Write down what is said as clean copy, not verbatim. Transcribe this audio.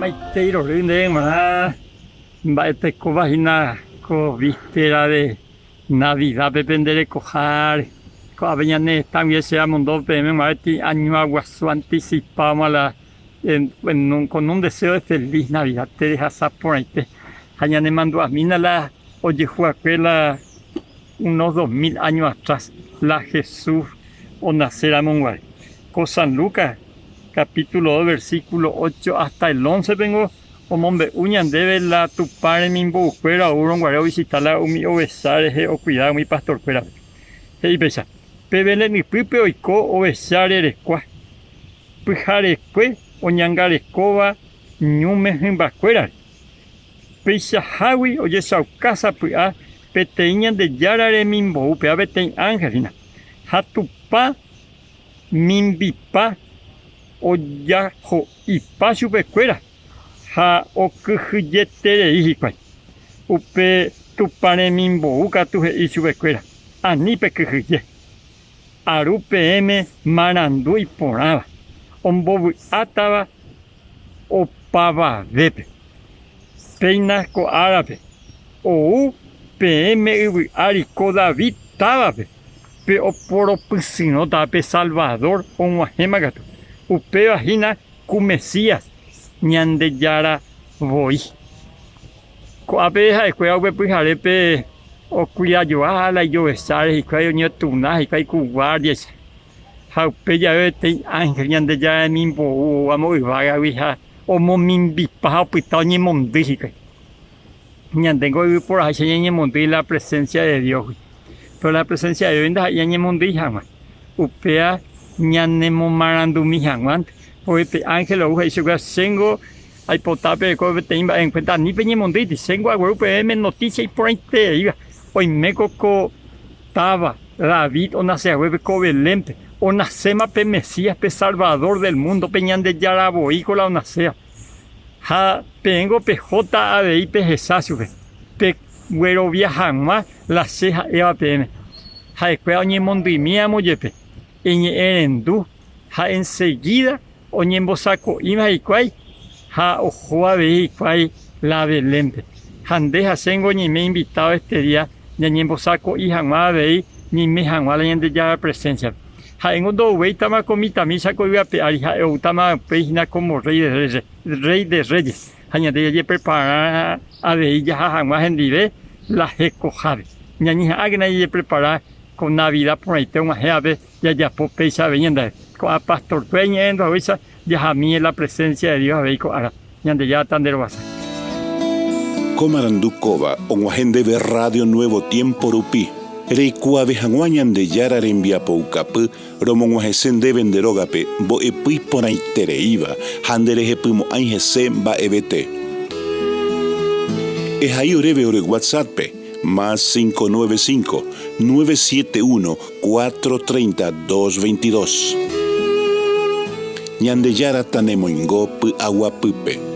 Maitei rory ndéve g̃uarã mba'etekóva hína ko víspera de Navidápe pende rekoháre. Ko'ápe ñane retã guive che amondo peẽme g̃uarã peteĩ añua guasu anticipáoma la con un deseo de feliz Navidad terehasa porãite ha ñanemandu'amína la ojehu'akue la unos 2000 años atrás la Jesús onase ramo guare. Ko San Lucas capítulo 2 versículo 8 hasta el 11 pengo omombe'u ñandéve la Tupã remimboukuéra oúrõ guare ovisita la umi ovecha rehe okuida umi pastorkuérape. He'i péicha, Pe Belén ypýpe oiko ovecha rerekua, pyharekue oñangarekóva ñúme hymbakuérare. Peichahágui ojechauka sapy'a peteĩ Ñandejára remimbou, péva peteĩ ánhel hína, ha Tupã mimbipa ojaho'ipa chupekuéra ha okyhyjeterei hikuái. Upe Tupã remimbou katu he'i chupekuéra, Ani pekyhyje. Aru peẽme marandu iporãva, ombovy'átava opavavépe. Péina ko árape ou peẽme yvy ári ko David távape, pe oporopysyrõtava pe Salvador og̃uahẽma katu, upéva hína ku Mesías, Ñandejára voi. Ko'ápe ha'ekuéra upe pyharépe okuidajoa la ijovecháre hikuái oñeturna hikuái ku guárdiaicha. Ha upe jave peteĩ ánhel Ñandejára remimbou ou amo yvágagui ha omomimbipa ha opyta oñemondýi hikuái. Ñandéngo yvyporaháicha ñañemondýi la presénsia de Diosgui. Péro la presénsia de Diosgui ndaha'éi ñañemondýi hag̃ua. Upéva ñanemomarandumi hag̃uánte. Pórke pe ánhel ou he'i chupe, Chéngo aipota pereko peteĩ mba'e enkuénta, ani peñemondýiti, chéngo agueru peẽme notísia iporãitereíva. Oiméko ko táva David onase haguépe ko Belénpe, onaséma pe Mesías, pe Salvadór del múndo, pe Ñandejára voi ko la onaséva. Ha peẽngo pehóta avei pehecha chupe, peguerovia hag̃ua la che ha'éva peẽme. Ha'ekuéra oñemondyimíramo jepe, iñe'ẽrendu ha ensegída oñembosako'íma hikuái ha oho avei hikuái la Belénpe. Ha nde ha chéngo ñaime invitádo este día ñañembosako'i hag̃ua avei ñaime hag̃ua la Ñandejára presénsiape. Ha'éngo ndouvéitama ko mitãmícha ko yvy ape ári, ha'e oútama upéi hína kómo Rréi de Rréye, Rréi de Rréye. Ha ñande jajeprepara avei jaha hag̃ua hendive la hekohápe. Ñañeha'ãkena jajeprepara ko Navida porãite og̃uahẽvape jajapo péicha avei ñandéve. Ko'ã pastorkuéra iñe'ẽrendu haguéicha jahamie la presencia de Dios avei ko ára. Ñandejára tanderovasa. Ko marandu kóva og̃uahẽ ndéve Radio Nuevo Tiempo rupi, reikuaave hag̃ua Ñandejára rembiapoukapy romog̃uahẽse ndéve nde rógape mbo'epy iporãitereíva ha nderehepymo'ãi hese mba'evete. Ehai oréve ore WhatsApp-pe, más 595 971 4:30 2:22. Ñandejára tanemoingo py'aguapýpe.